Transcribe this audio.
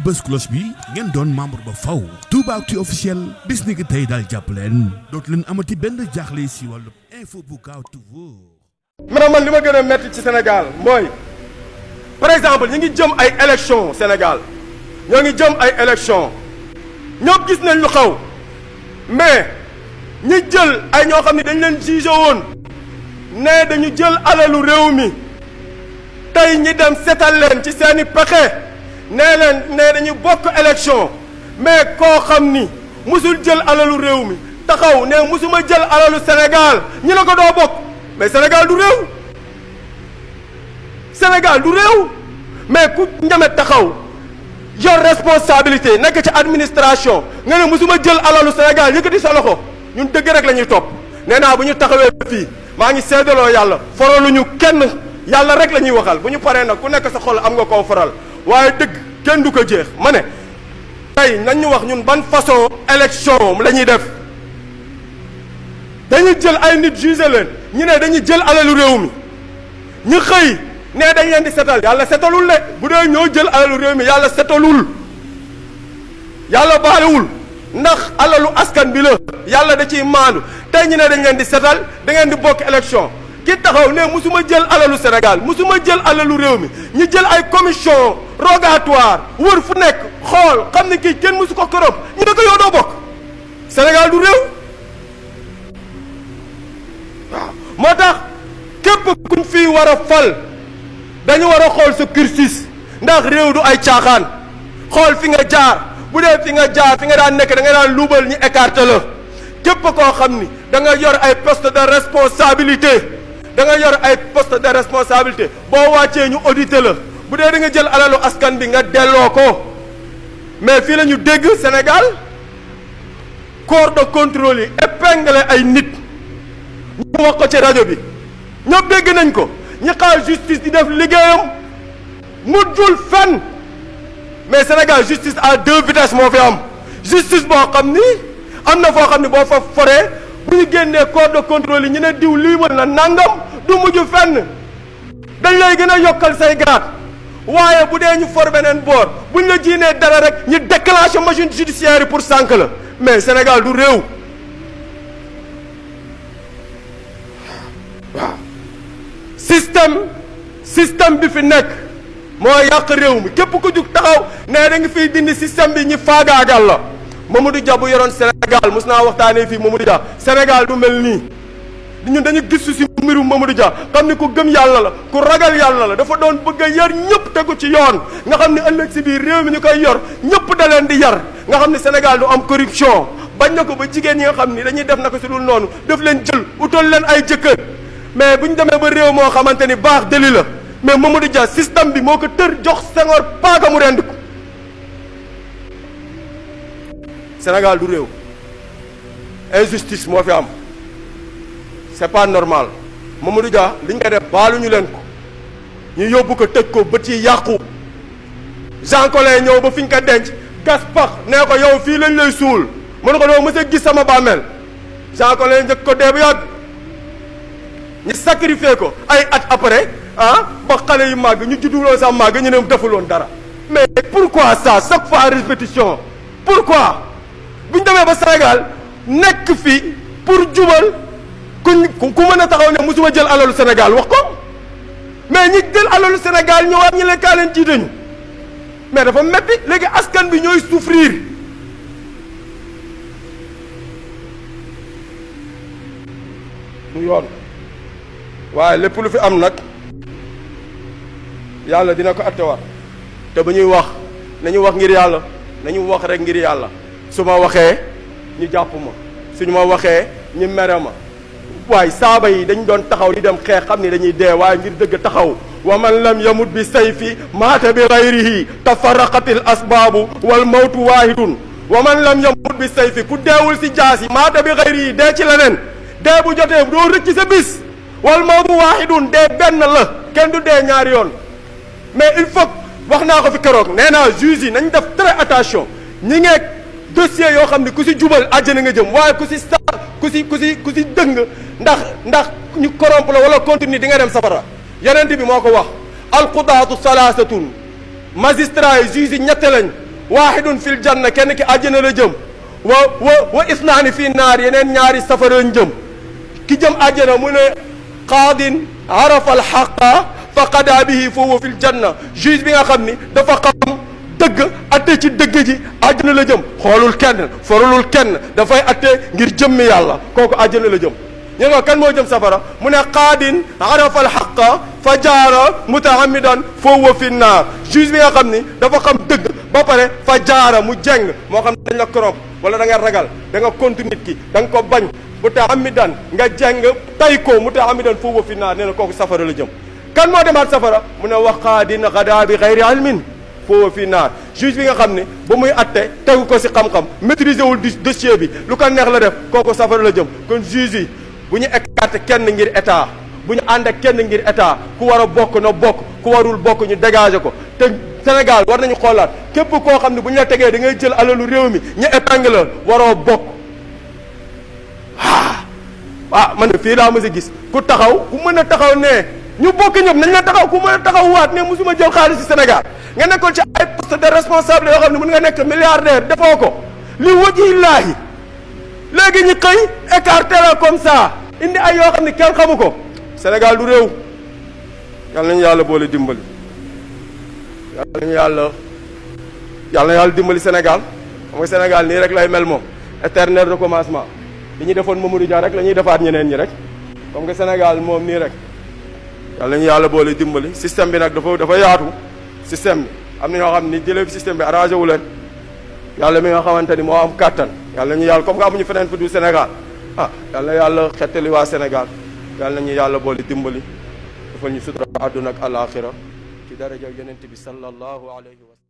bës cloche bi ngeen doon membre ba faw Toubactu officiel bis ni ki tey daal jàpp leen dootu leen amati benn jaaxle si wàllu info bu gaaw te wóor. man li ma gën a metti ci Sénégal mooy par exemple ñu ngi jëm ay élection Sénégal ñoo ngi jëm ay élection ñëpp gis nañ lu xaw mais ñi jël ay ñoo xam ne dañ leen jugé woon ne dañu jël alalu réew mi tey ñi dem setal leen ci seeni pexe nee leen ne dañu bokk élection mais koo xam ni musul jël alalu réew mi taxaw ne musuma jël alalu Sénégal ñu ne ko doo bokk mais Sénégal du réew Sénégal du réew mais ku ñeme taxaw yor responsabilité nekk ci administration nga ne musuma jël alalu Sénégal yëkkati sa loxo ñun dëgg rek la ñuy topp nee naa bu ñu taxawee fii maa ngi seedaloo yàlla faraluñu kenn yàlla rek la ñuy waxal bu ñu paree nag ku nekk sa xol am nga koo faral waaye dëgg kenn du ko jeex ma ne tey nañ ñu wax ñun ban façon élection la ñuy def dañuy jël ay nit jugé leen ñu ne dañuy jël alalu réew mi ñu xëy ne dañ leen di setal yàlla setalul le bu dee ñoo jël alalu réew mi yàlla setalul yàlla baalewul ndax alalu askan bi la yàlla da ciy maandu tey ñu ne dañ leen di setal da ngeen di bokk élection ki taxaw ne musuma jël alalu Sénégal musuma jël alalu réew mi ñu jël ay commission rogatoire wër fu nekk xool xam ne kii kenn musu ko këram ñu ne ko yow doo bokk Sénégal du réew waaw moo tax képp kuñ fii war a fal dañu war a xool sa cursus ndax réew du ay caaxaan xool fi nga jaar bu dee fi nga jaar fi nga daan nekk da nga daan luubal ñu écarté la képp koo xam ni da nga yor ay poste de responsabilité da nga yor ay poste de responsabilité boo wàccee ñu audité la bu dee da nga jël alalu askan bi nga delloo ko mais fii la ñu dégg Sénégal corps de contrôle yi épinglé ay nit ñu wax ko ci rajo bi ñëpp dégg nañ ko ñi xaar justice di def liggéeyam mujjul fenn mais Sénégal justice à deux vitesses moo fi am justice boo xam ni am na foo xam ni boo fa foree bu ñu génnee corps de contrôle yi ñu ne diw lii wal na nangam du mujj fenn dañ lay gën a yokkal say grade waaye bu dee ñu for beneen boor bu ñu la jiinee dara rek ñu déclenché machine judiciaire pour sànk la mais Sénégal du réew waaw système bi fi nekk moo yàq réew mi képp ku jug taxaw ne da nga fiy dindi système bi ñi faagaagal la Mamadou Dia bu yoroon Sénégal mos naa waxtaanee fii Mamadou Dia Sénégal du mel nii ñun dañu gisu si mbirum Mamadou Dia xam ni ku gëm yàlla la ku ragal yàlla la dafa doon bëgg a yar ñëpp tegu ci yoon nga xam ne ëllëg si biir réew mi ñu koy yor ñëpp da leen di yar nga xam ne Sénégal du am corruption bañ na ko ba jigéen ñi nga xam ni dañuy def naka si dul noonu daf leen jël utal leen ay jëkkër mais bu ñu demee ba réew moo xamante ni baax deli la mais Mamadou Dia système bi moo ko tër jox Senghor paaka mu rend ko Sénégal du réew injustice moo fi am c'est pas normal Mamadou Dia li ñu koy def baaluñu leen ko ñu yóbbu ko tëj ko bët yi yàqu Jean Collin ñëw ba fi ñu ko denc gas pax nee ko yow fii lañ lay suul mënu ko doo mës a gis sama bàmmeel Jean Collin njëkk ko dee bu yàgg ñu sacrifié ko ay at après ba xale yu màgg ñu judduloo sax màgg ñu ne defuloon dara mais pourquoi ça chaque fois répétition pourquoi bu ñu demee ba Sénégal nekk fi pour jubal ku mën a taxaw ne musuma jël alalu Sénégal wax ko mais ñi jël alalu Sénégal ñëwaat ñi leen kaa leen jiite ñu mais dafa metti léegi askan bi ñooy souffrir du yoon waaye lépp lu fi am nag yàlla dina ko attewaat te bu ñuy wax nañu wax ngir yàlla nañu wax rek ngir yàlla su ma waxee ñu jàpp ma suñu ma waxee ñu mere ma waaye saaba yi dañ doon taxaw di dem xeex xam ni dañuy dee waaye ngir dëgg taxaw wa man lam yamut bi sayfi maata bi gayrihi tafarraqatil asbaabu wal mawtu waahidun wa man lam yamut bi sayfi ku deewul si jaas yi maata bi gayrihi dee ci leneen dee bu jotee doo rëcc sa bis wal mawtu waahidun dee benn la kenn du dee ñaari yoon mais il faut wax naa ko fi keroog nee naa juge yi nañ def très attention ñi ngeeg dossier yoo xam ne ku si jubal àjjana nga jëm waaye ku si dëng ndax ñu corrompre la wala continue di nga dem safara yonent bi moo ko wax alqudaatu salaasatun magistrat yi juge yi ñette lañ waahidun fil janna kenn ki àjjana la jëm wa isnaani fii naar yeneen ñaari safara jëm ki jëm àjjana mu ne qaadin arafa alxaqa fa qadaa bihi fa huwa fil janna juge bi nga xam ni dafa xam dëgg atte ci dëgg ji àjjana la jëm xoolul kenn foralul kenn dafay atte ngir jëmmi yàlla kooku àjjana la jëm ñu nga kan moo jëm safara mu ne qaadin arafa alxaqa fa jaara mutaamidan fa huwa fi naar juge bi nga xam ni dafa xam dëgg ba pare fa jaara mu jeng moo xam dañ la koromp wala da nga ragal da nga contre nit ki da nga ko bañ mutaamidan nga jeng tay ko mutaamidan fa huwa fi naar nee na kooku safara la jëm kan moo demaat safara mu ne wa qaadin gada bi xayri ilmin fa huwa fi naar juge bi nga xam ne ba muy atte tegu ko si xam-xam maîtriser wul dossier bi lu ko neex la def kooku safara la jëm kon juge yi bu ñu écarté kenn ngir état bu ñu ànd ak kenn ngir état ku war a bokk na bokk ku warul bokk ñu dégagé ko te Sénégal war nañu xoolaat képp koo xam ne bu ñu la tegee da ngay jël alalu réew mi ñu épingle la waroo bokk man de fii laa mës a gis ku taxaw ku mën a taxaw ne ñu bokk ñëpp nañ la taxaw ku mën a taxaw waat ne musuma jël xaalis ci Sénégal nga nekkoon ci ay poste de responsable yoo xam ne mën nga nekk milliardaire defoo ko li wajillaahi léegi ñu xëy écarté la comme ça indi ay yoo xam ne kenn xamu ko Sénégal du réew yal nañu yàlla boole dimbali yal na yàlla dimbali Sénégal xam nga Sénégal nii rek lay mel moom éternel recommencement li ñuy defoon Mamadou Dia rek la ñuy defaat ñeneen ñi rek comme que Sénégal moom nii rek yal nañu yàlla boole dimbali système bi nag dafa yaatu système bi am na ñoo xam ni jëlee fi système bi arrangé wu leen yàlla mi nga xamante ni moo am kàttan yàlla nañu yàlla comme que amuñu feneen fi du Sénégal yal na yàlla xettali waa Sénégal yal nañu yàlla boole dimbali defal ñu sutura àdduna ak àllaaxira ci daraja yonent bi sallallahu alayhi wa sallam